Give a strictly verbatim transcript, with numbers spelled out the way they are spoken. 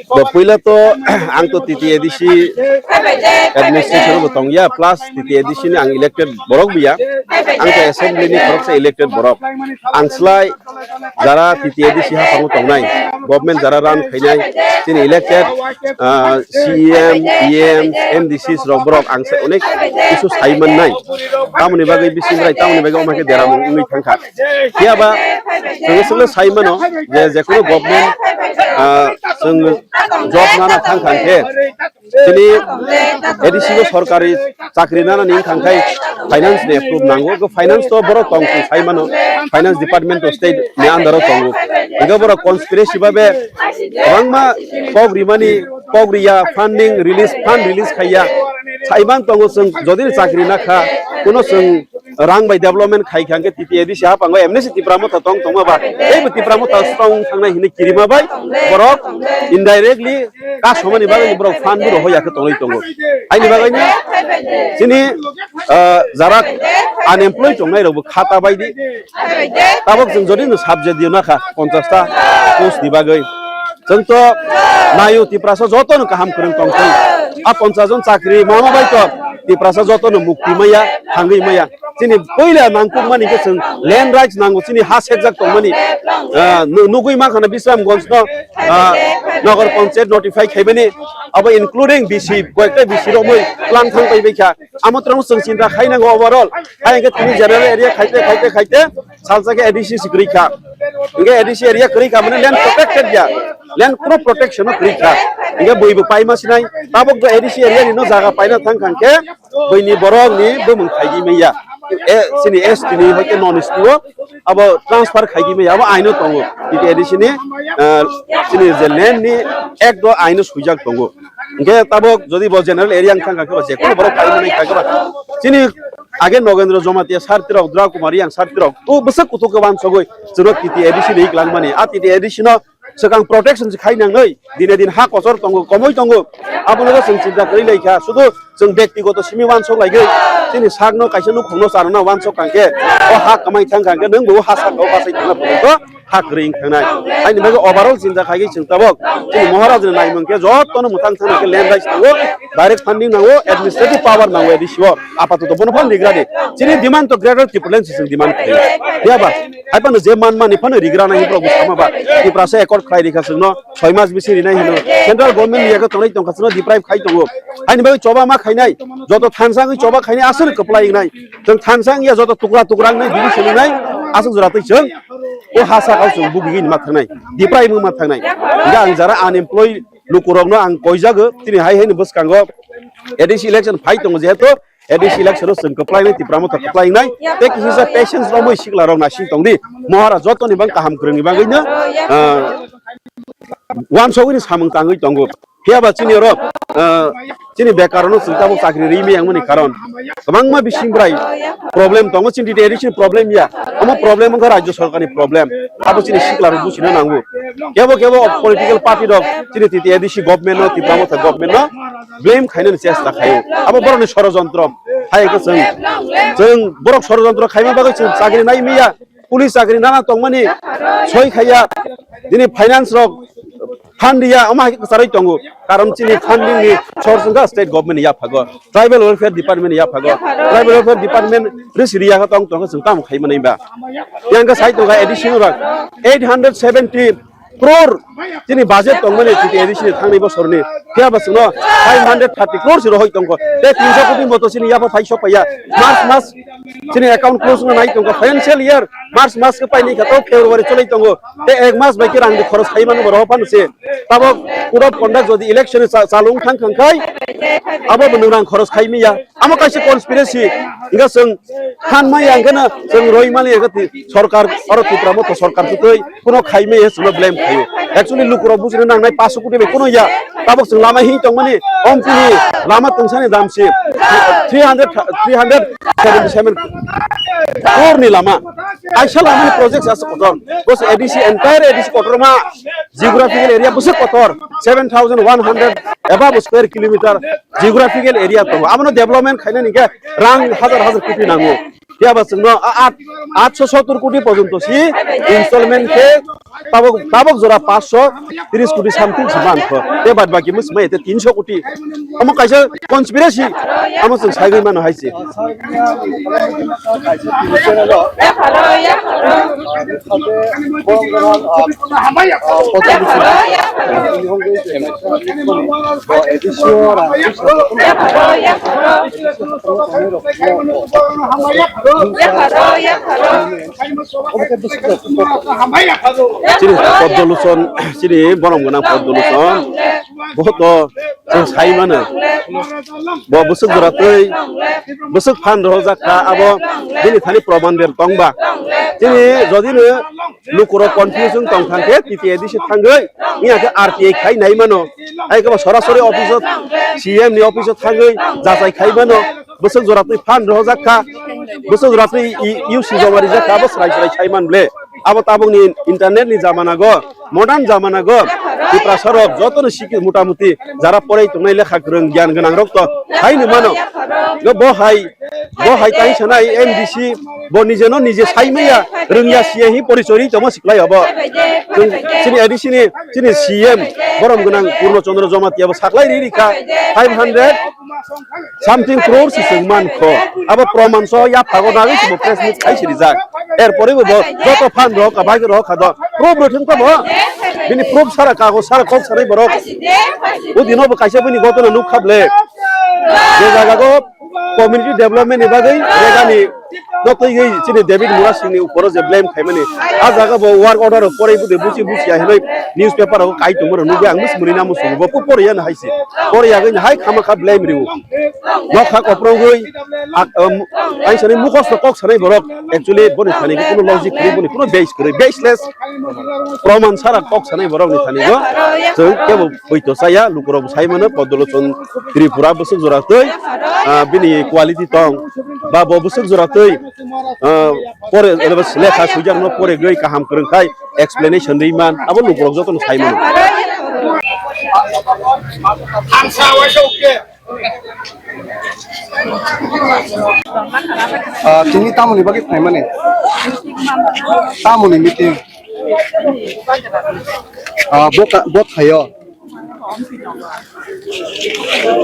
Bo puila to ang to T T A D C administration bo tongya, plus T T A D C ni ang elected borok biya, ang to assembly ni khoroksa elected borok. Ang slai jara T T A D C haphango tongnai, government jara run khainai, chini elected, ah, C E M, E M, M D Cs rok borok ang se onek kisu sai mannai. Tamoni bagwi bising rai, tamoni bagwi omo khe deramung wngwi thangkha. Phiya ba chwng swkle sai mano je, je kono government, ah, chwng job nana thang kha khe, chini A D C o sorkari chakri nana ni thang khai finance ni approve nango. Go finance to borok tong tong sai mano, finance department to state ni under o tongo. Ego borok conspiracy babe kwbangma kok rimani, kok riya, funding release, fund release khaiya. Sai man tongo chwng jodi chakri na kha, kono chwng rang bai development khai kha, hwnkhe T T A D C haphango M N C Tipra Motha tong tongma ba, teibo Tipra Motha strong thangnai hinwi kirima bai borok indirectly kasomani bagwi borok fund bo rohor ya khe tongwi tongo. Aini bagwi no chini, ah, jara unemployed tongnai rok bo khata bai di. Tabok chwng jodi no subject diyo na kha ponchash ta post ni bagwi. Chwng to nayo Tiprasa joto no kaham kwrwng tong thung. A ponchash jon chakri mama bai to Tiprasa joto no mukti maya, thangwi maya. Chini puila nangkukmani khe chwng land rights nango, chini ha sekjak tongmani. Ah, nu-, nugwi mankha na Bisramganj no, ah, Nagar Panchayat notify khaibani, abo including B C, koyekta B C romwi plan thang pai bai kha. Amo twrwng chwng chinta khainango overall. Hai hwnkhe tini general area khaite, khaite, khaite, salsa khe A D C si kwrwi kha. Hwnkhe A D C area kwrwi kha, mane land protected ya. Land kuno protection no kwrwi kha. Hwnkhe bui bo paima sinai. Tabok bo A D C area ni no jaga paina thang kha hwnkhe buini borok ni bumung khaigwi manya. E, chini S T ni hoite non S T o abo transfer khaigwi manya, abo aino tongo. T T A D C ni, eh, chini je land ni act o aino swijak tongo. Hwnkhe tabok jodi bo general area wngkha khe ba je kono borok paimani kha khe ba chini age Nogendra Jamatia sir tirok, Dura Kumar Reang sir tirok, o bwswk kuthuk khe wansugwi chwrwk T T A D C ni kwlangmani. A T T A D C no swkang protection se khai nangnai, dine din ha kochor tongo, komoi tongo, abono chwng chinta kwrwi lai kha. Sudu chwng bektigoto simi wansuk lai gwi chini sakno kaisa nukhungno charwna wansuk kha khe, o ha kwmai thang kha khe nwng bo ha sakao bachai tongna phunugo. Ha kwrwi wng thangnai. Aini bagwi overall chinta khai khe chwng tabok chini Maharaj ni naimung khe jotono mwthang thangna khe land rights nango, direct funding nango, administrative power nango A D C o. Apatoto bono phano rigra di. Chini demand to Greater Tipraland se chwng demand khai. Phiya ba, hai phano je man mani phano rigra nai borok bo sama ba. Tiprasa accord khlai rikha chwngno, soi mas bisi rinai hino. Central government ni yago tongnai tongkha chwngno deprive khai tongo. Aini bagwi choba ma khainai, joto thansa wngwi choba khainai aswk kwplai wngnai. Chwng thansa wngya joto tukra tukra wngnai division wngnai aswk jora twi chwng. O ha sakao chwng bugigwi ma thangnai, deprive wngma thangnai. Hingke ang jara unemployed lukurokno ang koijago, tini hai haino bwskango A D C election phai tongo, jehetu A D C election o chwng kwplainai, Tipra Motha kwplainai, tei kisa patience romwi siklarok naising tongdi, Mohara jotoni bang kaham kwrwngni bagwino, ah, wansogwini samung tangwi tongo. Phiya ba chini oro, ah, chini bekarno chwng tabuk chakri rwi maya wngmani karon kwbangma bising bwrai problem tongo, chini T T A D C ni problem ya, omo problem wngkha Rajya Sarkarni problem, abo chini siklarok buchina nango. Kebo kebo political party rok chini T T A D C government no, Tipra Motha government no blame khainani chesta khaio, abo borokni sorojontro. Hai khe chwng, chwng borok sorojontro khaima bagwi chwng chakri nai maya, police chakri nana tongmani soi khaiya, bini finance rok fund ya, omo hai khe kwcharwi tongo. Karon chini funding ni source wngkha state government ni yaphago, tribal welfare department ni yaphago. Tribal welfare department risi riya khe tong tong khe chwng tamo khai manai ba? Yang khe sai tongkha A D C no rok eight hundred seventy crore chini budget tongmani chini A D C ni thangnai bosorni. Phiya ba chwngno five hundred thirty crore si rohoi tongkho. Tei tinsho koti moto chini yapha phai sok paiya. March mas chini account close no nai tongkha. Financial year March mas khe paini kha to February cholai tongo. Tei ek mas bai khe rang de khoros khai mano borok phano se. Tabok code of conduct jodi election cha-, chalung thang thang khai, abo bo nwng rang khoros khai miya. Amo kaisa conspiracy. Hingke chwng han maya hingke na chwng roi mali hingke ti-, sorkar, oro Tipra Motha sorkar tutui kuno khai miya chwngno blame Actually, lukurok bujina nangnai paanch koti bai kuno ya. Tabok chwng lama hing tongmani, omtini lama tungsani dam si three hundred, three hundred seventy seven crore ni lama. Aisa lama ni project asa kotor. Bos A D C, entire A D C kotor ma geographical area bwswk kotor, seven thousand one hundred above square kilometer geographical area tongo. Abono development khainani khe rang hajar hajar koti nango. Phiya ba chwngno a-, at-, atso sottor koti porjonto si installment khe tabok, tabok jora paanch so tris koti something si mankho. Te bad baki mwsmai te tinso koti. Omo kaisa conspiracy. Amo chwng saigwi mano hai se. Chini Poddoluson, chini borom gwnang Poddoluson. Bohoto chwng sai mano. Bo bwswk jora twi, bwswk phan rohorjak kha, abo bini thani proman ber tong ba. Chini jodi no lukurok confusion tong thang khe, T T A D C thangwi, wngya khe R T I khai nai mano. Hai khe bo sorasori office o, C M ni office o thangwi jachai khai mano. Bwswk jora twi phan rohorjak kha, bwswk jora twi i-, U C joma rijak kha, abo swrai swrai sai man ble. Abo tabukni internet ni jamana go, modern jamana go, Tiprasa rok jotono sikhi mutamuti jara porai tongnai lekha kwrwng gyan gwnang rok to haino mano. Go bo hai, bo hai tai sanai M D C bo nije no nije sai maya rwngya siya hi porichori tongma siklai obo. Chwng chini A D C ni chini C M borom gwnang Purno Chandra Jamatia bo saklai ri rikha five hundred something crore si chwng man kho. Abo proman so ya phago nagwi si bo press meet khai si rijak. Er pore bo bo joto phan rok ka bai rok kha do. Proof rok thung to bo. Bini proof sara kagoj sara kok sanai borok. O dino bo kaisa bini gotona nuk khable. Je jaga go community development ni bagwi regani dotoi gwi chini David Murasing ni uporo je blame khaimani. A jaga bo work order rok porei bude busi busi ya hinoi newspaper rok kai tongma rok nugwi ang musi muni namo sugo bo pori ya na hai. Pori yagwi hai khama kha blame riu. Nokha koprogwi, ak-, um, aisani mukhosto kok sanai borok. Actually, boni thani kuno logic kwrwi, boni kuno base kwrwi, baseless. Proman sara kok sanai borok ni thani go. Chwng kebo poito saya, lukurok sai mano, Podolochon Tripura bwswk jora twi, ah, bini quality tong. Ba bo bwswk jora twi, ah, pore, lekha suijakno pore gwi kaham kwrwng khai. Explanation ri man, abo lukurok jotono sai mano. Ah, tini tamoni bagwi phaimani? Tamoni meeting? Ah, bo ka-, bo thaio?